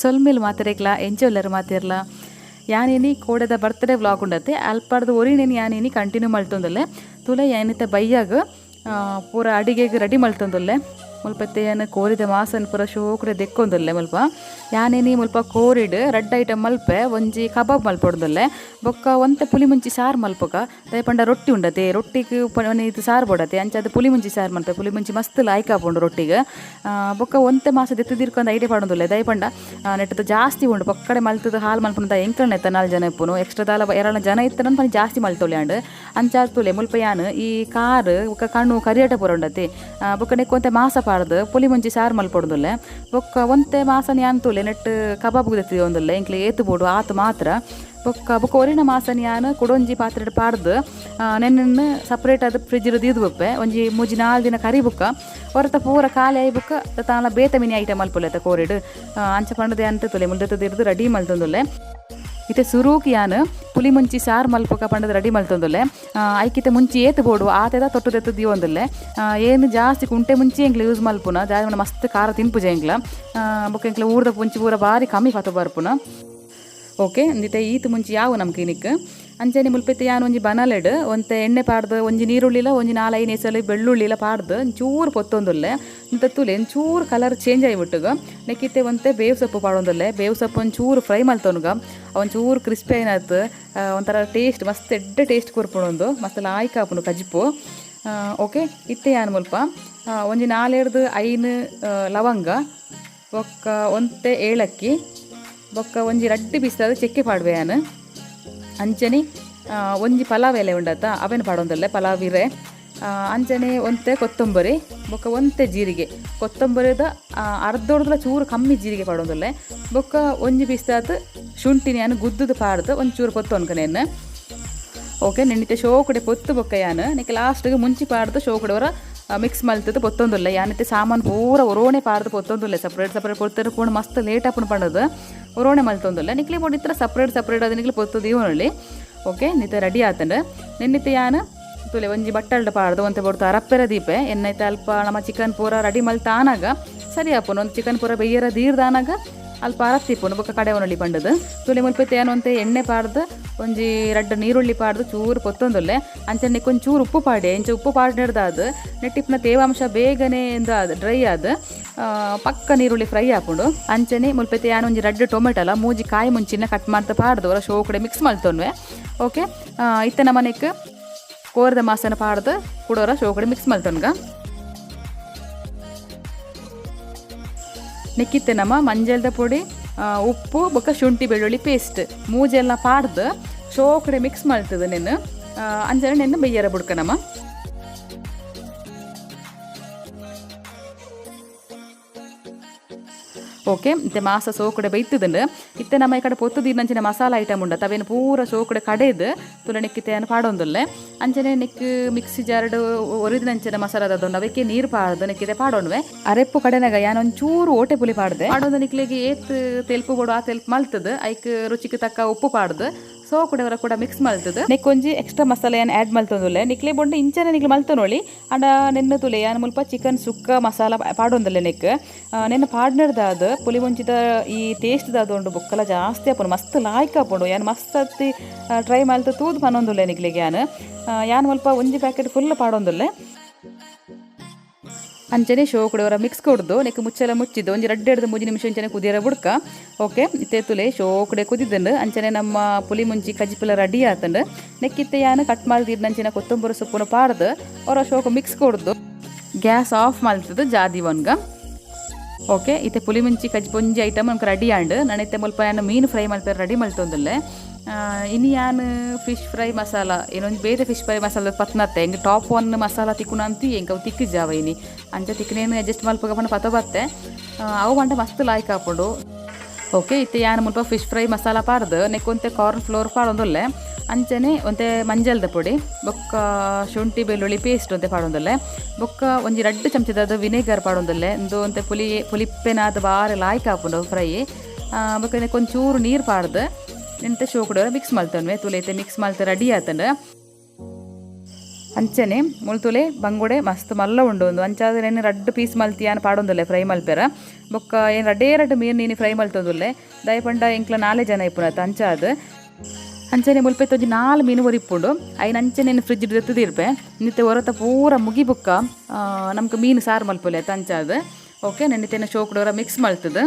ಸೊಲ್ಮೆಲ್ ಮಾತೆರೆಗ್ಲ ಎಂಚೊಲ್ಲರು ಮಾತೆರ್ಲ ಯಾನಿನಿ ಕೋಡೆದ birthday vlog ಉಂಡತೆ ಅಲ್ಪರ್ದು ಒರಿನೇನು ಯಾನಿನಿ continue ಮಲ್ತೊಂದುಲ್ಲೆ ತುಲೆ ಯಾನಿತ ಬಯ್ಯಾಗ ಪೂರ ಅಡಿಗೆಗೆ ರೆಡಿ ಮಲ್ತೊಂದುಲ್ಲೆ ಮುಲ್ಪತ್ತೆ ಯಾನ್ ಕೋರಿದ ಮಾಸನ್ ಪೂರ ಶೋಕುಡೆ ದೆಕ್ಕೊಂದುಲ್ಲೆ ಮುಲ್ಪ ಯಾನೇನಿ ಮುಲ್ಪ ಕೋರಿಡ್ ರಡ್ಡ್ ಐಟಮ್ ಮಲ್ಪೆ ಒಂಜಿ ಕಬಾಬ್ ಮಲ್ಪೊಡ್ದುಲ್ಲೆ ಬೊಕ್ಕ ಒಂತೆ ಪುಲಿ ಮುಂಚಿ ಸಾರು ಮಲ್ಪಕ ದಯಪಂಡ ರೊಟ್ಟಿ ಉಂಡತೆ ರೊಟ್ಟಿಗೆ ಇದು ಸಾರು ಬೋಡತೆ ಅಂಚಾದ ಪುಲಿ ಮುಂಚಿ ಸಾರು ಮಲ್ಪೆ ಪುಲಿ ಮುಂಚಿ ಮಸ್ತ್ ಲಾಯ್ಕ್ ಆಪುಂಡು ರೊಟ್ಟಿಗೆ ಬೊಕ್ಕ ಒಂತೆ ಮಾಸ ದೆತ್ತುದಿರ್ಕೊಂದು ಐಡಿಯಾ ಪಾಡೊಂದುಲ್ಲೆ ದಯಪಂಡ ನೆಟ್ಟದ ಜಾಸ್ತಿ ಉಂಡು ಪೊಕ್ಕಡೆ ಮಲ್ತದ ಹಾಲು ಮಲ್ಪುನದ ಎಂಕಲ್ನ ಇತ್ತ ನಾಲ್ ಜನ ಇಪ್ಪುನು ಎಕ್ಸ್ಟ್ರಾ ದಾಲ ಎರಡ ಜನ ಇತ್ತ ನನ್ ಪನಿ ಜಾಸ್ತಿ ಮಲ್ತೊಲಿ ಅಂಡ್ ಅಂಚಾದ್ ತುಲೆ ಮುಲ್ಪ ಯಾನ್ ಈ ಕಾರ್ ಬೊಕ್ಕ ಕಣ್ಣು ಕರಿಯಟ ಪೂರ ಉಂಡತೆ ಬೊಕ್ಕ ನೆಕ್ಕ್ ಒಂತೆ ಮಾಸ ಪಾಡ್ದು ಪುಲಿ ಮುಂಚಿ ಸಾರು ಮಲ್ಪೊಡ್ದುಲ್ಲೆ ಬೊಕ್ಕ ಒಂತೆ ಮಾಸನ ಯಾನ್ ತೂಲೆ ನೆಟ್ ಕಬಾಬ್ ದೆತ್ತಿದೊಂದುಲ್ಲೆ ಎಂಕ್ಲೆ ಏತು ಬೋಡು ಆತು ಮಾತ್ರ ಬೊಕ್ಕ ಬೊಕ್ಕ ಒರಿನ ಮಾಸನ ಯಾನ್ ಕುಡೊಂಜಿ ಪಾತ್ರೆಡ್ ಪಾಡ್ದು ನೆನ್ನನ್ನು ಸಪ್ರೇಟ್ ಅದು ಫ್ರಿಜ್ ದೀದ್ ಬೊಪ್ಪೆ ಒಂಜಿ ಮೂಜಿ ನಾಲ್ ದಿನ ಕರಿ ಬುಕ್ಕ ಹೊರತ ಪೂರ ಖಾಲಿ ಆಯಿ ಬುಕ್ಕ ತಾನ ಬೇತ ಮಿನಿ ಐಟಮ್ ಮಲ್ಪೊಲೆ ಕೋರಿಡ್ ಅಂಚ ಪಂಡದೆ ಅಂತ ತುಲೆ ಮುಲ್ದೆತ್ತದಿರ್ದು ರೆಡಿ ಮಲ್ತೊಂದುಲ್ಲೆ ಇತ್ತೆ ಸುರೂಕ್ ಯಾನ್ ಪುಲಿ ಮುಂಚಿ ಸಾರು ಮಲ್ಪಕ ಪಂಡದ ರೆಡಿ ಮಲ್ತೊಂದುಲ್ಲೆ ಐಕಿತೆ ಮುಂಚಿ ಏತು ಬೋಡು ಆತೆದ ತೊಟ್ಟು ದೆತ್ತು ದೀವೊಂದುಲ್ಲೆ ಏನು ಜಾಸ್ತಿ ಕುಂಟೆ ಮುಂಚಿ ಎಂಕ್ಲ ಯೂಸ್ ಮಲ್ಪುನ ಜಾಸ್ತಿ ಮಸ್ತ್ ಖಾರ ತಿನ್ಪುಜ ಎಂಕ್ಲ ಬೊಕ್ಕ ಎಂಕ್ಲ ಊರ್ದ ಮುಂಚಿ ಪೂರ ಬಾರಿ ಕಮ್ಮಿ ಪತ ಬರ್ಪುನ. ಓಕೆ ಇಂದಿತ್ತೆ ಈತ್ ಮುಂಚಿ ಯಾವು ನಮ್ಗೆ ಇನಿಕ್ ಅಂಚನೆ ಮುಲ್ಪೆತ್ತೆ ಯಾನ್ ಒಂಜಿ ಬನಲೆಡ್ ಒಂತೆ ಎಣ್ಣೆ ಪಾಡ್ದು ಒಂಜಿ ನೀರುಳ್ಳಿಲ ಒಂಜಿ ನಾಲೈದು ಎಸಲು ಬೆಳ್ಳುಳ್ಳಿಲ ಪಾಡ್ದು ಒಂಚೂರು ಪೊತ್ತೊಂದುಲ್ಲೆ ಇಂತ ತುಲೆ ಒಂಚೂರು ಕಲರ್ ಚೇಂಜ್ ಆಯಿಬಿಟ್ಟುಗ ನೆಕ್ಕಿತ್ತೆ ಒಂತೆ ಬೇವು ಸೊಪ್ಪು ಪಾಡೊಂದುಲ್ಲೆ ಬೇವು ಸೊಪ್ಪು ಒಂಚೂರು ಫ್ರೈ ಮಲ್ತೊನ್ಗ ಒಂಚೂರು ಕ್ರಿಸ್ಪಿ ಆಯ್ನಾತ್ ಒಂಥರ ಟೇಸ್ಟ್ ಮಸ್ತ್ ಎಡ್ಡೆ ಟೇಸ್ಟ್ ಕೊರ್ಪುಂಡು ಮಸ್ತ್ ಲಾಯ್ಕ್ ಆಪುಂಡು ಕಜಿಪು. ಓಕೆ ಇತ್ತೆ ಯಾನ್ ಮುಲ್ಪ ಒಂಜಿ ನಾಲೆಡ್ದು ಐನು ಲವಂಗ ಬೊಕ್ಕ ಒಂತೆ ಏಲಕ್ಕಿ ಬೊಕ್ಕ ಒಂಜಿ ರಡ್ಡು ಪೀಸ್ ಚೆಕ್ಕೆ ಪಾಡುವೆ ಯಾನ್ ಅಂಚನೆ ಒಂಜಿ ಪಲಾವ್ ಎಲೆ ಉಂಡತ ಅವೇನು ಪಾಡೊಂದುಲ್ಲೆ ಪಲಾವ್ ಇರೆ ಅಂಚನೆ ಒಂತೆ ಕೊತ್ತಂಬರಿ ಬೊಕ್ಕ ಒಂತೆ ಜೀರಿಗೆ ಕೊತ್ತಂಬರಿದ ಅರ್ಧೊಡ್ದಲ ಚೂರು ಕಮ್ಮಿ ಜೀರಿಗೆ ಪಾಡೊಂದುಲ್ಲೆ ಬೊಕ್ಕ ಒಂಜಿ ಪೀಸ್ದಾತ್ ಶುಂಠಿನ ಯಾನ್ ಗುದ್ದುದು ಪಾಡ್ದು ಒಂಚೂರು ಪೊತ್ತೊನ್ಕನೇನು. ಓಕೆ ನೆನ್ನಿತೆ ಶೋಕುಡೆ ಪೊತ್ತು ಬೊಕ್ಕ ಯಾನ್ ನೆಕ್ ಲಾಸ್ಟ್ಗೆ ಮುಂಚಿ ಪಾಡ್ದು ಶೋಕುಡೆ ಹೊರ ಮಿಕ್ಸ್ ಮಲ್ತದ್ದು ಪೊತ್ತೊಂದುಲ್ಲೆ ಯಾನಿತ್ತೆ ಸಾಮಾನು ಪೂರ ಒರೋಣೆ ಪಾಡ್ದು ಪೊತ್ತೊಂದುಲ್ಲೆ ಸಪ್ರೇಟ್ ಸಪ್ರೇಟ್ ಪೊತ್ತರು ಪೂರ್ಣ ಮಸ್ತ್ ಲೇಟ್ ಆಪುಂಡು ಪಂಡದು ಒರೋಣೆ ಮಲ್ತೊಂದುಲ್ಲೆ ನಿಕ್ಲೆ ಬೋಡಿತ್ರ ಸಪ್ರೇಟ್ ಸಪ್ರೇಟ್ ಅದು ನಿಕ್ಲೆ ಪೊತ್ತು ದೀವೊನೊಲಿ. ಓಕೆ ನಿತ್ತೆ ರೆಡಿ ಆತಂಡು ನೆನ್ನಿತ್ತೆ ಯಾನ್ ತುಲೆ ಒಂಜಿ ಬಟ್ಟಲ್ಡ್ ಪಾಡ್ದು ಒಂತೆ ಬೊಡ್ತು ಅರಪ್ಪೆರ ದೀಪೆ ಎನ್ನೈತೆ ಅಲ್ಪ ನಮ್ಮ ಚಿಕನ್ ಪೂರ ರೆಡಿ ಮಲ್ತಾನಾಗ ಸರಿ ಆಪುಂಡು ಒಂದು ಚಿಕನ್ ಪೂರ ಬೆಯ್ಯರ ದೀರ್ದಾನಾಗ ಅಲ್ಪ ಅರತ್ತಿಪ್ಪುಂಡು ಬೊಕ್ಕ ಕಡೆ ಒನೊಲಿ ಪಂಡದು ತುಲೆ ಮುಲ್ಪೆತ್ತೆ ಯಾನ್ ಒಂತೆ ಎಣ್ಣೆ ಪಾಡ್ದು ಒಂಜಿ ರಡ್ಡ್ ನೀರುಳ್ಳಿ ಪಾಡ್ದು ಚೂರು ಪೊತ್ತೊಂದುಲ್ಲೆ ಅಂಚನೆ ಒಂಚೂರು ಉಪ್ಪು ಪಾಡೆ ಇಂಚ ಉಪ್ಪು ಪಾಡ್ನೆಡ್ದಾದ್ ನೆಟ್ಟಿಪ್ಪುನ ತೇವಾಂಶ ಬೇಗನೆ ಇಂದು ಡ್ರೈ ಆದ್ ಪಕ್ಕ ನೀರುಳ್ಳಿ ಫ್ರೈ ಆಪುಂಡು. ಅಂಚನೆ ಮುಲ್ಪೆತ್ತೆ ಯಾನ್ ಒಂಜಿ ರಡ್ಡ್ ಟೊಮೆಟೊಲ ಮೂಜಿ ಕಾಯಿ ಮುಂಚಿನ ಕಟ್ ಮಾಡ್ತ ಪಾಡ್ದು ಹೊರ ಶೋಕಡೆ ಮಿಕ್ಸ್ ಮಲ್ತೊನ್ವೆ. ಓಕೆ ಇತ್ತೆ ನಮ್ಮನೆಕ್ ಕೋರದ ಮಾಸನ ಪಾಡ್ದು ಕುಡೋರ ಶೋಕಡೆ ಮಿಕ್ಸ್ ಮಲ್ತೊನ್ಗ. ನೆಕ್ಕಿತ್ತೆ ನಮ್ಮ ಮಂಜಲ್ದ ಪೊಡಿ ಉಪ್ಪು ಬೊಕ್ಕ ಶುಂಠಿ ಬೆಳ್ಳುಳ್ಳಿ ಪೇಸ್ಟ್ ಮೂಜೆಲ್ಲ ಪಾಡ್ದು ಶೋಕಡೆ ಮಿಕ್ಸ್ ಮಲ್ತದ ನೆನ್ನು ಅಂಚನೆ ನೆನ್ನು ಬೆಯ್ಯರ ಬುಡ್ಕ ನಮ್ಮ. ಓಕೆ ಇತ್ತೆ ಮಾಸ ಸೋಕಡೆ ಬೈತದಂಡು ಇತ್ತೆ ನಮ್ಮ ಈ ಕಡೆ ಪೊತ್ತು ದೀರ್ನಂಚಿನ ಮಸಾಲ ಐಟಮ್ ಉಂಡ ತವೇನು ಪೂರ ಸೋಕಡೆ ಕಡೆದು ತುಲೆ ನೆಕ್ಕಿತ್ತೆ ಪಾಡೊಂದುಲ್ಲೆ ಅಂಚನೆ ನೆಕ್ ಮಿಕ್ಸಿ ಜಾರ್ಡ್ ಒರಿದಿನಂಚಿನ ಮಸಾಲ ದೊಂಡು ಅವಕ್ಕೆ ನೀರು ಪಾಡ್ದು ನೆಕ್ಕಿದೆ ಪಾಡೊಂಡ್ವೆ ಅರೆಪ್ಪು ಕಡೆನಾಗ ಯಾನ್ ಒಂಚೂರು ಓಟೆ ಪುಲಿ ಪಾಡ್ದೆ ಪಾಡೊಂದು ನಿಕ್ಲೆಗೆ ಏತ್ ತೆಲ್ಪು ಬೋಡು ಆ ತೆಲ್ಪು ಮಲ್ತದ ಐಕ್ ರುಚಿಗೆ ತಕ್ಕ ಉಪ್ಪು ಪಾಡ್ದು ಸೋ ಕೂಡ ಕೂಡ ಮಿಕ್ಸ್ ಮಲ್ತದ ನೆಕ್ ಒಂಜಿ ಎಕ್ಸ್ಟ್ರಾ ಮಸಾಲೆ ಯಾನ್ ಆ್ಯಡ್ ಮಲ್ತೊಂದುಲ್ಲೆ ನಿಕ್ಲೆ ಬೊಂಡು ಇಂಚನೆ ನಿಕ್ಲೆ ಮಲ್ತೊನೊಳಿ ಅಂಡ ನೆನ್ನ ತುಲೆ ಯಾನ್ ಮುಲ್ಪ ಚಿಕನ್ ಸುಕ್ಕ ಮಸಾಲ ಪಾಡೊಂದುಲ್ಲೆ ನೆಕ್ ನೆನ್ನ ಪಾಡ್ನೆಡ್ದಾದ್ ಪುಲಿ ಮುಂಚಿದ ಈ ಟೇಸ್ಟ್ ದಾದೊಂಡು ಬೊಕ್ಕಲ ಜಾಸ್ತಿ ಆಪುಂಡು ಮಸ್ತ್ ಲಾಯ್ಕ್ ಆಪುಂಡು ಯಾನ್ ಮಸ್ತ್ ಅತ್ತಿ ಟ್ರೈ ಮಲ್ತ ತೂದು ಪನೊಂದುಲ್ಲೆ ನಿಕ್ಲೆಗೆ ಯಾನ್ ಯಾನ್ ಮುಲ್ಪ ಒಂಜಿ ಪ್ಯಾಕೆಟ್ ಫುಲ್ ಪಾಡೊಂದುಲ್ಲೆ. ಅಂಚನೆ ಶೋ ಕುಡವರ ಮಿಕ್ಸ್ ಕೊಡ್ದು ನೆಕ್ ಮುಚ್ಚೆಲ್ಲ ಮುಚ್ಚಿದ್ದು ಒಂಜಿ ರಡ್ಡ್ ಎಡ್ದು ಮೂಜಿ ನಿಮಿಷ ಅಂಚನೆ ಕುದಿಯರ ಬುಡ್ಕ. ಓಕೆ ಇತ್ತೆ ತುಲೆ ಶೋ ಕಡೆ ಕುದಿದ್ದಂಡು ಅಂಚನೆ ನಮ್ಮ ಪುಲಿ ಮುಂಚಿ ಕಜಿಪುಲ ರೆಡಿ ಆತಂಡು ನೆಕ್ಕಿತ್ತೆ ಯಾನ್ ಕಟ್ ಮಾಡಿದಿರ್ನಂಚಿನ ಕೊತ್ತಂಬರಿ ಸೊಪ್ಪುನ ಪಾಡ್ದು ಅವರ ಶೋಕು ಮಿಕ್ಸ್ ಕೊಡ್ದು ಗ್ಯಾಸ್ ಆಫ್ ಮಲ್ತದ್ದು ಜಾದಿ ಒನ್ಗ. ಓಕೆ ಇತ್ತೆ ಪುಲಿ ಮುಂಚಿ ಕಜಿಪು ಒಂಜಿ ಐಟಮ್ ನಮ್ಗೆ ರೆಡಿ ಆಂಡ್ ನಾನಿತ್ತೆ ಮುಲ್ಪ ಯಾನ್ ಮೀನು ಫ್ರೈ ಮಲ್ಪೆರೆ ರೆಡಿ ಮಲ್ತೊಂದುಲ್ಲೆ. ಇನಿ ಯಾನ್ ಫಿಶ್ ಫ್ರೈ ಮಸಾಲ ಏನೊಂದು ಬೇರೆ ಫಿಶ್ ಫ್ರೈ ಮಸಾಲ ಪತ್ನತ್ತೆ ಎಂಕ್ ಟಾಪ್ ಒನ್ ಮಸಾಲ ತಿಕ್ಕುನ ಅಂತು ಎಂಕ್ ಅವು ತಿಕ್ಕು ಜಾವ ಇನಿ ಅಂಚ ತಿಕ್ಕನೇನು ಅಡ್ಜಸ್ಟ್ ಮಲ್ಪಗ ಪಂಡ ಪತ ಬತ್ತೆ ಅವು ಪಂಡ ಮಸ್ತ್ ಲಾಯ್ಕ್ ಆಪುಂಡು. ಓಕೆ ಇತ್ತೆ ಯಾನ್ ಮುಲ್ಪ ಫಿಶ್ ಫ್ರೈ ಮಸಾಲ ಪಾಡ್ದು ನೆಕ್ ಒಂತೆ ಕಾರ್ನ್ ಫ್ಲೋರ್ ಪಾಡೊಂದುಲ್ಲೆ ಅಂಚನೆ ಒಂತೆ ಮಂಜಲ್ದ ಪೊಡಿ ಬೊಕ್ಕ ಶುಂಠಿ ಬೆಳ್ಳುಳ್ಳಿ ಪೇಸ್ಟ್ ಒಂತೆ ಪಾಡೊಂದುಲ್ಲೆ ಬೊಕ್ಕ ಒಂಜಿ ರಡ್ಡ್ ಚಮಚದಾದ ವಿನೆಗರ್ ಪಾಡೊಂದುಲ್ಲೆ ಇಂದು ಒಂತೆ ಪುಲಿ ಪುಲಿಪ್ಪೆನಾದ ಬಾರಿ ಲಾಯ್ಕ್ ಆಪುಂಡು ಫ್ರೈ ಬೊಕ್ಕ ನೆಕ್ ಒಂಚೂರು ನೀರು ಪಾಡ್ದು ಎಂತ ಶೋಕುಡ ಮಿಕ್ಸ್ ಮಲ್ತೊನ್ವೆ ತುಲೆ ಇತ್ತೆ ಮಿಕ್ಸ್ ಮಲ್ತ ರೆಡಿ ಆತಂಡು. ಅಂಚನೆ ಮುಲ್ತುಲೆ ಬಂಗುಡೆ ಮಸ್ತ್ ಮಲ್ಲ ಉಂಡು ಉಂದು ಅಂಚಾದ್ ನೆನ್ ರಡ್ಡ್ ಪೀಸ್ ಮಲ್ತಿ ಯಾನ್ ಪಾಡೊಂದುಲ್ಲೆ ಫ್ರೈ ಮಲ್ಪೆರ ಬೊಕ್ಕ ಏನ್ ರಡ್ಡೇ ರಡ್ಡ್ ಮೀನ್ ನೀನಿ ಫ್ರೈ ಮಲ್ತೊಂದುಲ್ಲೆ ದಾಯೆ ಪಂಡ ಎಂಕ್ಲ ನಾಲೆ ಜನ ಇಪ್ಪುನತ ಅಂಚಾದ್ ಅಂಚನೆ ಮುಲ್ಪೆತ್ ಒಂಜಿ ನಾಲ್ ಮೀನು ಒರಿಪುಂಡು ಐನ್ ಅಂಚನೆ ಫ್ರಿಜ್ ದೆತ್ತುದಿರ್ಪೆ ನಿತ್ತೆ ಒರತ ಪೂರ ಮುಗಿ ಬುಕ್ಕ ನಮ್ಗೆ ಮೀನು ಸಾರು ಮಲ್ಪೊಲಿ ಅತ್ತ ಅಂಚಾದ್ ಓಕೆ ನೆನ್ನಿತೆನ ಶೋಕುಡೋರ ಮಿಕ್ಸ್ ಮಲ್ತದ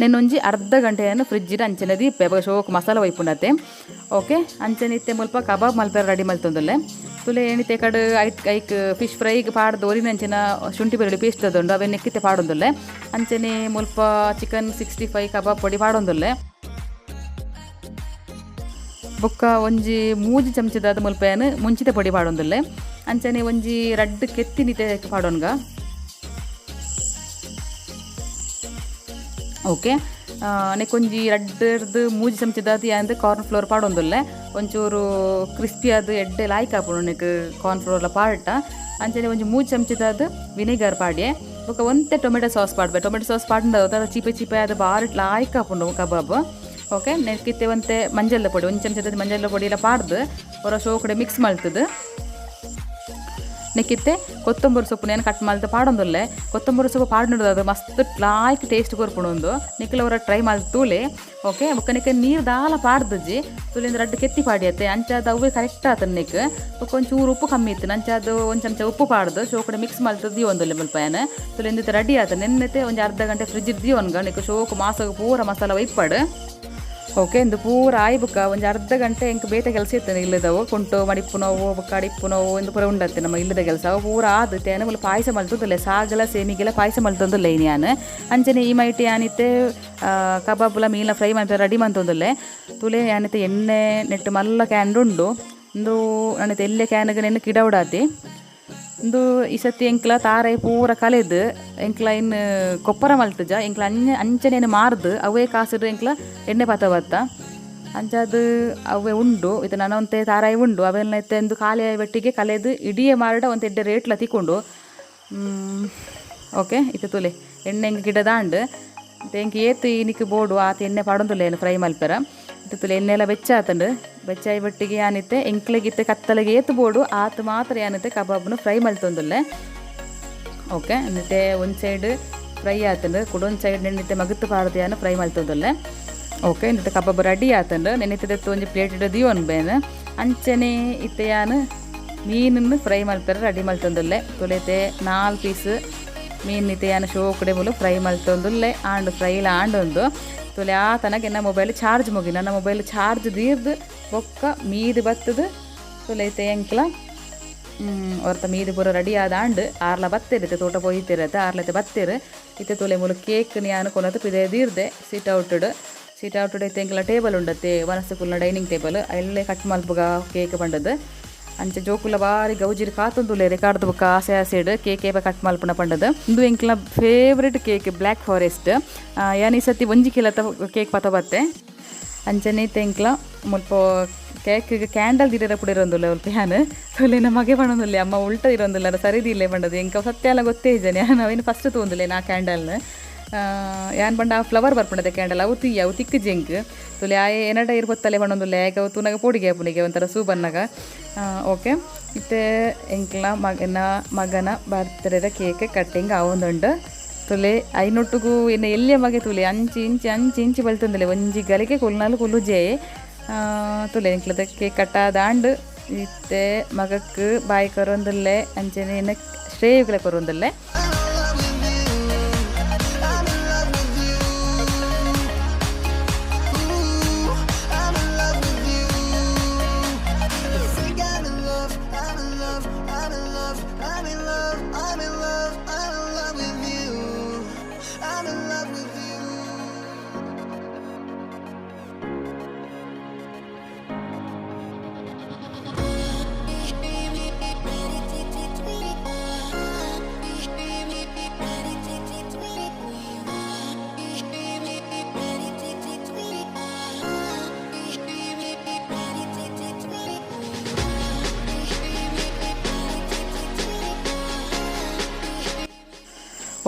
ನೆನ್ನೊಂಜಿ ಅರ್ಧ ಗಂಟೆಯನ್ನು ಫ್ರಿಜ್ಜಿಡ್ ಅಂಚನೆ ದೀಪೆ ಬೊಕ ಶೋಕ್ ಮಸಾಲ ಒಯ್ಪುಂಡತೆ ಓಕೆ ಅಂಚನೆ ಇತ್ತೆ ಮುಲ್ಪ ಕಬಾಬ್ ಮಲ್ಪೆರ ರೆಡಿ ಮಲ್ತೊಂದುಲ್ಲೆ ತುಲೆ ಏನಿತೆ ಕಡು ಐಟ್ ಐಕ್ ಫಿಶ್ ಫ್ರೈಗ್ ಪಾಡ್ದು ಒರಿನ ಅಂಚಿನ ಶುಂಠಿ ಬೆಳ್ಳುಳ್ಳಿ ಪೇಸ್ಟ್ ಉಂಡು ಅವೆನ್ ನೆಕ್ಕಿತೆ ಪಾಡೊಂದುಲ್ಲೆ ಅಂಚನೆ ಮುಲ್ಪ ಚಿಕನ್ 65 ಕಬಾಬ್ ಪೊಡಿ ಪಾಡೊಂದುಲ್ಲೆ ಬೊಕ್ಕ ಒಂಜಿ ಮೂಜಿ ಚಮಚದಾದ ಮುಲ್ಪೆನ್ ಮುಂಚಿತ ಪೊಡಿ ಪಾಡೊಂದುಲ್ಲೆ ಅಂಚನೆ ಒಂಜಿ ರಡ್ಡ್ ಕೆತ್ತಿ ನಿತೆ ಪಾಡೊನ್ಗ ಓಕೆ ನೆಕ್ಕೊಂಜಿ ರಡ್ಡರ್ದು ಮೂಜಿ ಚಮಚದಾದ ಯಾಂದ್ ಕಾರ್ನ್ ಫ್ಲೋರ್ ಪಾಡೊಂದುಲ್ಲೆ ಒಂಚೂರು ಕ್ರಿಸ್ಪಿ ಆದ್ ಎಡ್ಡೆ ಲಾಯ್ಕ್ ಆಪುಂಡು ನೆಕ್ ಕಾರ್ನ್ ಫ್ಲೋರ್ಲ ಪಾಡ್ಟ ಅಂಚನೆ ಒಂಜಿ ಮೂಜಿ ಚಮಚದಾದ ವಿನೆಗರ್ ಪಾಡ್ಯೆ ಬೊಕ ಒಂತೆ ಟೊಮೆಟೊ ಸಾಸ್ ಪಾಡ್ಬೆ ಟೊಮೆಟೊ ಸಾಸ್ ಪಾಡ್ಂಡ ಚೀಪೆ ಚೀಪೆ ಆದ್ ಬಾರಿ ಲಾಯ್ಕ್ ಆಪುಂಡು ಕಬಾಬ್ ಓಕೆ ನೆಕ್ಕಿತ್ತೆ ಒಂತೆ ಮಂಜಲ್ದ ಪೊಡಿ ಒಂಜಿ ಚಮಚದ ಮಂಜಲ್ದ ಪೊಡಿ ಎಲ್ಲ ಪಾಡ್ದು ಒರ ಶೋಕಡೆ ಮಿಕ್ಸ್ ಮಲ್ತದು ನೆಕ್ಕಿತ್ತೆ ಕೊತ್ತಂಬರಿ ಸೊಪ್ಪು ನೇನು ಕಟ್ ಮಲ್ತ್ ಪಾಡೊಂದುಲ್ಲೆ ಕೊತ್ತಂಬರಿ ಸೊಪ್ಪು ಪಾಡ್ನುಡು ಅದು ಮಸ್ತ್ ಲಾಯ್ಕ್ ಟೇಸ್ಟ್ ಕೊರ್ಪುಂಡು ನಿಕ್ಲ ಒರ ಟ್ರೈ ಮಲ್ತ್ ತೂಲೆ ಓಕೆ ಬೊಕ್ಕ ನೆಕ್ ನೀರು ದಾಲ ಪಾಡ್ದುಜಿ ತುಲಿಂದ ರಡ್ಡ್ ಕೆತ್ತಿ ಪಾಡಿಯತ್ತೆ ಅಂಚಾದ್ ಅವ್ವೆ ಕರೆಕ್ಟ್ ಆತನ್ ನೆಕ್ ಬೊಕ್ಕ ಒಂಚೂರು ಉಪ್ಪು ಕಮ್ಮಿ ಇತ್ತು ಅಂಚಾದ್ ಒಂಜಿ ಚಮಚ ಉಪ್ಪು ಪಾಡ್ದು ಶೋಕಡೆ ಮಿಕ್ಸ್ ಮಲ್ತ್ ದೀವೊಂದುಲ್ಲೆ ಮುಲ್ಪ ಯಾನ್ ತುಲಿಂದ ರೆಡಿ ಆತ ನೆನ್ನೆತೆ ಒಂಜಿ ಅರ್ಧ ಗಂಟೆ ಫ್ರಿಜ್ ದೀವೊನ್ಗ ನೆಕ್ ಶೋಕು ಮಾಸಗ್ ಪೂರ ಮಸಾಲ ಒಯ್ಪಡ್ ಓಕೆ ಇಂದು ಪೂರ ಆಯ್ ಬುಕ್ಕ ಒಂಜಿ ಅರ್ಧ ಗಂಟೆ ಎಂಕ್ ಬೇತೆ ಕೆಲಸ ಇತ್ತು ಇಲ್ಲದವು ಕುಂಟು ಮಡಿಪು ನೋವು ಬೊಕ್ಕ ಅಡಿಪ್ಪು ನೋವು ಇಂದು ಪೂರ ಉಂಡತ್ತೆ ನಮ್ಮ ಇಲ್ಲದ ಕೆಲಸ ಅವು ಪೂರ ಆದ್ ತೇನ ಮುಲ್ಪ ಪಾಯಸ ಮಲ್ತೊಂದುಲ್ಲೆ ಸಾಗಲ ಸೇಮಿಗೆಲ ಪಾಯಸ ಮಲ್ತೊಂದುಲ್ಲೆ ಇನಿ ಯಾನ್ ಅಂಚನೆ ಈ ಮೈಟ್ ಯಾನಿತ್ತೆ ಕಬಾಬುಲ ಮೀನ ಫ್ರೈ ಮಲ್ಪೆರ ರೆಡಿ ಮಲ್ತೊಂದುಲ್ಲೆ ತುಲೆ ಯಾನಿತ್ತೆ ಎಣ್ಣೆ ನೆಟ್ಟು ಮಲ್ಲ can ಉಂಡು ಇಂದು ನಾನಿತ್ತೆ ಎಲ್ಲೆ ಕ್ಯಾನ್ಗ್ ನೆನ್ನೆ ಕಿಡವುಡಾತಿ ಇಂದು ಈ ಸತಿ ಎಂಕ್ಲ ತಾರೈ ಪೂರ ಕಲೆದು ಎಂಕ್ಲ ಇನ್ ಕೊಪ್ಪರ ಮಲ್ತುಜ ಎಂಕ್ಲ ಅಂಚನೇನು ಮಾರ್ದು ಅವೇ ಕಾಸುಡು ಎಂಕ್ಲ ಎಣ್ಣೆ ಪಾತ ಬತ್ತ ಅಂಚಾದ್ ಅವೇ ಉಂಡು ಇತ್ತೆ ನನೊಂತೆ ತಾರಾಯಿ ಉಂಡು ಅವೆಲ್ಲ ಇತ್ತೆ ಇಂದು ಖಾಲಿ ಬೆಟ್ಟಿಗೆ ಕಲೆದು ಇಡಿಯೇ ಮಾರ್ಡ ಒಂತೆ ಎಡ್ಡೆ ರೇಟ್ಲ ತಿಕ್ಕೊಂಡು ಓಕೆ ಇತ್ತೆ ತುಲೆ ಎಣ್ಣೆ ಎಂಕ್ ಗಿಡ ದಾಂಡ್ ಇತ್ತೆ ಎಂಕ್ ಏತ್ ಇನಿಕ್ ಬೋಡು ಆತ ಎಣ್ಣೆ ಪಾಡೊಂದುಲ್ಲೆ ಫ್ರೈ ಮಲ್ಪೆರ ಇತ್ತೆ ತುಲೆ ಎಣ್ಣೆ ಎಲ್ಲ ಬೆಚ್ಚ ಆತಂಡು ಬೆಚ್ಚಾಯಿ ಬಟ್ಟಿಗೆ ಯಾನಿತ್ತೆ ಎಂಕ್ಲೆಗಿತ್ತೆ ಕತ್ತಲೆಗೆ ಏತ್ ಬೋಡು ಆತ ಮಾತ್ರ ಯಾನಿತ್ತೆ ಕಬಾಬ್ನು ಫ್ರೈ ಮಲ್ತೊಂದುಲ್ಲೆ ಓಕೆ ನೆತ್ತೆ ಒಂಜಿ ಸೈಡ್ ಫ್ರೈ ಆತಂಡು ಕುಡೊಂದು ಸೈಡ್ ನೆನ್ನಿತ್ತೆ ಮಗತ್ತು ಪಾಡ್ದು ಯಾನ್ ಫ್ರೈ ಮಲ್ತೊಂದುಲ್ಲೆ ಓಕೆ ನೆತ್ತೆ ಕಬಾಬ್ ರೆಡಿ ಆತಂಡು ನೆನ್ನಿತ್ತೆ ಒಂಜಿ ಪ್ಲೇಟ್ ದೀವೊನ್ ಬೇನ್ ಅಂಚನೆ ಇತ್ತೆ ಯಾನ್ ಮೀನನ್ನು ಫ್ರೈ ಮಲ್ಪೆರ ರೆಡಿ ಮಲ್ತೊಂದುಲ್ಲೆ ತುಲೆತೆ 4 ಪೀಸ್ ಮೀನ್ ಇತ್ತೆ ಯಾನ್ ಶೋಕಡೆ ಮುಲು ಫ್ರೈ ಮಲ್ತೊಂದುಲ್ಲೆ ಆಂಡ್ ಫ್ರೈಲ ಆಂಡೊಂದು ತುಲೆ ಆ ತನಕ ಎನ್ನ ಮೊಬೈಲ್ ಚಾರ್ಜ್ ಮುಗಿ ನನ್ನ ಮೊಬೈಲ್ ಚಾರ್ಜ್ ದೀರ್ದು ಬೊಕ್ಕ ಮೀದು ಬತ್ತದು ತುಲೆ ಇತ್ತೆ ಎಂಕ್ಲ ಹೊರ್ತ ಮೀದು ಪೂರ ರೆಡಿ ಆದ ಆಂಡ್ ಆರ್ಲ ಬತ್ತಿರುತ್ತೆ ತೋಟ ಪೊಯ್ತಿರತ್ತೆ ಆರ್ಲತೆ ಬತ್ತಿರು ಇತ್ತೆ ತುಲೆ ಮುಲು ಕೇಕ್ ಯಾನು ಕೊನದು ಪಿದೆ ದೀರ್ದೆ ಸೀಟ್ ಔಟುಡ್ ಸೀಟ್ ಔಟುಡ್ ಇತ್ತೆ ಎಂಕ್ಲ ಟೇಬಲ್ ಉಂಡತ್ತೆ ವನಸು ಕುಲ್ನ ಡೈನಿಂಗ್ ಟೇಬಲ್ ಅಲ್ಲೇ ಕಟ್ ಮಲ್ಪುಗ ಕೇಕ್ ಪಂಡದು ಅಂಚೆ ಜೋಕುಲ ಬಾರಿ ಗೌಜಿರಿ ಕಾತೊಂದುಲ್ಲೆ ರೆಕಾರ್ಡ್ ಬೊಕ್ಕ ಆಸೆ ಆಸೆಡ್ ಕೇಕ್ ಏಪ ಕಟ್ ಮಲ್ಪುನ ಪಂಡದು ಇಂದು ಎಂಕ್ಲ ಫೇವ್ರೆಟ್ ಕೇಕ್ ಬ್ಲ್ಯಾಕ್ ಫಾರೆಸ್ಟ್ ಯಾನ್ ಈ ಸತಿ ಒಂಜಿ ಕಿಲತ ಕೇಕ್ ಪತ ಬತ್ತೆ ಅಂಚನೆ ಇತ್ತೆ ಎಂಕ್ಲ ಮುಲ್ಪ ಕೇಕ್ ಕ್ಯಾಂಡಲ್ ದೀರೆರ ಪುಡಿರೊಂದುಲ್ಲೆ ಮುಲ್ಪ ಯಾನ್ ತುಲೆ ಮಗೆ ಪಣೊಂದುಲ್ಲೆ ಅಮ್ಮ ಉಲ್ಟ ಇರೊಂದುಲ್ಲ ಸರಿದಿಲ್ಲೆ ಪಂಡದು ಎಂಕ ಸತ್ಯ ಎಲ್ಲ ಗೊತ್ತೇ ಇಜ್ಜನೆ ಯಾನ್ ಅವೇನು ಫಸ್ಟ್ ತೂಂದುಲ್ಲೆ ನಾ ಕ್ಯಾಂಡಲ್ನ ಯಾನ್ ಪಂಡ ಆ ಫ್ಲವರ್ ಬರ್ಪುಂಡತೆ ಕ್ಯಾಂಡಲ್ ಅವು ತಿಯ್ಯ ಅವು ತಿಕ್ಕು ಜಿಂಕ್ ತುಲೆ ಆಯೆ ಎನಡ ಇರ್ ಬತ್ತಲೆ ಪಣೊಂದುಲ್ಲೆ ಆಯ್ಕೆ ಅವು ತೂನಗ ಪೋಡಿಗೆ ಆಪುನಿಗೆ ಒಂಥರ ಸೂ ಬನ್ನಗ ಓಕೆ ಇತ್ತೆ ಎಂಕ್ಲ ಮಗನ ಬರ್ತ್ಡೇದ ಕೇಕ್ ಕಟ್ಟಿಂಗ್ ಆವೊಂದುಂಡು ತುಲೆ ಐನೊಟ್ಟುಗು ಎನ್ನ ಎಲ್ಲಿಯ ಮಗೆ ತುಲೆ ಅಂಚಿ ಇಂಚಿ ಅಂಚಿ ಇಂಚಿ ಬಲ್ತೊಂದುಲ್ಲೆ ಒಂಜಿ ಗಲಿಗೆ ಕುಲ್ನಾಲು ಕುಲ್ಲುಜೆ ತುಲೆ ಎಂಕ್ಲದ ಕೇಕ್ ಕಟ್ಟಾದಾಂಡ್ ಇತ್ತೆ ಮಗಕ್ಕೆ ಬಾಯಿ ಕೊರೊಂದುಲ್ಲೆ ಅಂಚನೆ ಎನ್ನ ಶ್ರೇಯುಗಳ ಕೊರೊಂದುಲ್ಲೆ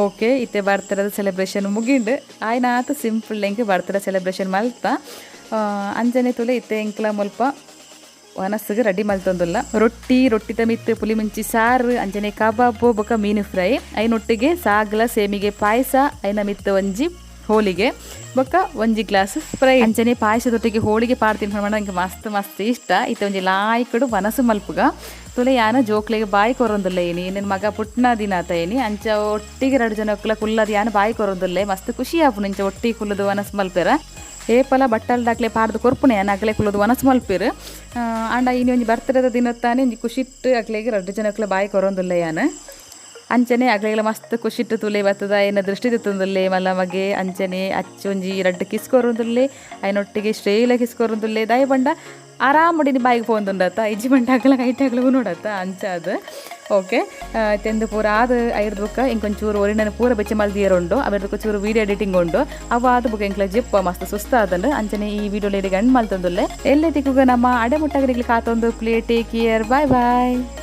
ಓಕೆ ಇತ್ತೆ ಬರ್ತ್ಡೇದ ಸೆಲೆಬ್ರೇಷನ್ ಮುಗಿಂಡು ಆಯ್ನಾತ್ ಸಿಂಪಲ್ ಎಂಕ್ ಬರ್ತ್ಡೇ ಸೆಲೆಬ್ರೇಷನ್ ಮಲ್ತ ಅಂಚನೆ ತುಲೆ ಇತ್ತೆ ಎಂಕ್ಲ ಮುಲ್ಪ ವನಸ್ಸುಗ್ ರೆಡಿ ಮಲ್ತೊಂದುಲ್ಲ. ರೊಟ್ಟಿ, ರೊಟ್ಟಿದ ಮಿತ್ತ್ ಪುಲಿಮುಂಚಿ ಸಾರು, ಅಂಚನೆ ಕಬಾಬು ಬೊಕ ಮೀನು ಫ್ರೈ, ಐನೊಟ್ಟಿಗೆ ಸಾಗ್ಲ ಸೇಮಿಗೆ ಪಾಯಸ, ಐನ ಮಿತ್ತ್ ಒಂಜಿ ಹೋಳಿಗೆ ಬೊಕ ಒಂಜಿ ಗ್ಲಾಸ್ ಸ್ಪ್ರೈಟ್. ಅಂಚನೆ ಪಾಯಸದೊಟ್ಟಿಗೆ ಹೋಳಿಗೆ ಪಾಡ್ ತಿನ್ಪುನ ಎಂಕ್ ಮಸ್ತ್ ಮಸ್ತ್ ಇಷ್ಟ. ಇತ್ತೆ ಒಂಜಿ ಲಾಯ್ಕುಡು ವನಸು ಮಲ್ಪುಗ. ತುಲೆ ಯಾನ ಜೋಕ್ಲೆಗ್ ಬಾಯಿ ಕೊರೊಂದುಲ್ಲೆ ಇನಿ, ನಿನ್ನ ಮಗ ಪುಟ್ನ ದಿನ ಆತ ಇನಿ. ಅಂಚ ಒಟ್ಟಿಗೆ ರಡ್ಡ್ ಜನಕ್ಲ ಕುಲ್ಲದ್ ಯಾನ್ ಬಾಯಿ ಕೊರೊಂದುಲ್ಲೆ. ಮಸ್ತ್ ಖುಷಿ ಆಪುಂಡು ಇಂಚ ಒಟ್ಟಿಗೆ ಕುಲ್ಲುದು ವನಸ್ ಮಲ್ಪೆರ. ಏಪಲ ಬಟ್ಟಲ್ದಾಕ್ಲೆ ಪಾಡ್ದು ಕೊರ್ಪುನೆ ಯಾನ್, ಅಕ್ಲೆ ಕುಲ್ಲುದು ವನಸ್ ಮಲ್ಪೆರ್. ಆಂಡ ಇನಿ ಒಂಜಿ ಬರ್ತಡೆದ ದಿನತ್ತಾನೆ ಒಂಜಿ ಖುಷಿಟ್ ಅಕ್ಲೆಗ್ ರಡ್ಡ್ ಜನಕ್ಲ ಬಾಯಿ ಕೊರೊಂದುಲ್ಲೆ ಯಾನ್. ಅಂಚನೆ ಅಕ್ಲೆಗ್ಲ ಮಸ್ತ್ ಖುಷಿಟ್ ತುಲೆ ಬತ್ತದ ಎನ್ನ ದೃಷ್ಟಿ ದೆತ್ತೊಂದುಲ್ಲೆ ಮಲ್ಲ ಮಗೆ. ಅಂಚನೆ ಅಚ್ಚು ಒಂಜಿ ರಡ್ಡ್ ಕಿಸ್ ಕೊರೊಂದುಲ್ಲೆ, ಐನೊಟ್ಟಿಗೆ ಶ್ರೇಯಿಲ ಕಿಸ್ ಕೊರೊಂದುಲ್ಲೆ. ದಾಯೆ ಪಂಡ ಆರಾಮುಡಿನಿ ಬಾಯಿಗ್ ಪೋವೊಂದುಂಡತ್ತ, ಇಜ್ಜಿ ಪಂಡ ಅಗಲ ಕೈಟ್ ಅಗಲ ನೋಡತ್ತ ಅಂಚಾದ್. ಓಕೆ, ತೆಂದು ಪೂರ ಆದ್ ಐರ್ದ್ ಬೊಕ್ಕ ಎಂಕೊಂಚೂರು ಒರಿನನ ಪೂರ ಬೆಚ್ಚ ಮಲ್ದಿಯರ್ ಉಂಡು. ಅವೆರ್ದ್ ಚೂರು ವೀಡಿಯೋ ಎಡಿಟಿಂಗ್ ಉಂಡು. ಅವು ಆದ್ ಬೊಕ್ಕ ಎಂಕ್ಲ ಜಿಪ್ಪ ಮಸ್ತ್ ಸುಸ್ತಾದಂಡು. ಅಂಚನೆ ಈ ವೀಡಿಯೋ ಲೇಡಿಗೆ ಎಂಡ್ ಮಲ್ತೊಂದುಲ್ಲೆ. ಎಲ್ಲೆ ತಿಕ್ಕುಗ ನಮ್ಮ ಅಡೆ ಮುಟ್ಟಗರಿಗ್ಲ ಕಾತೊಂದು play. Take care, bye bye.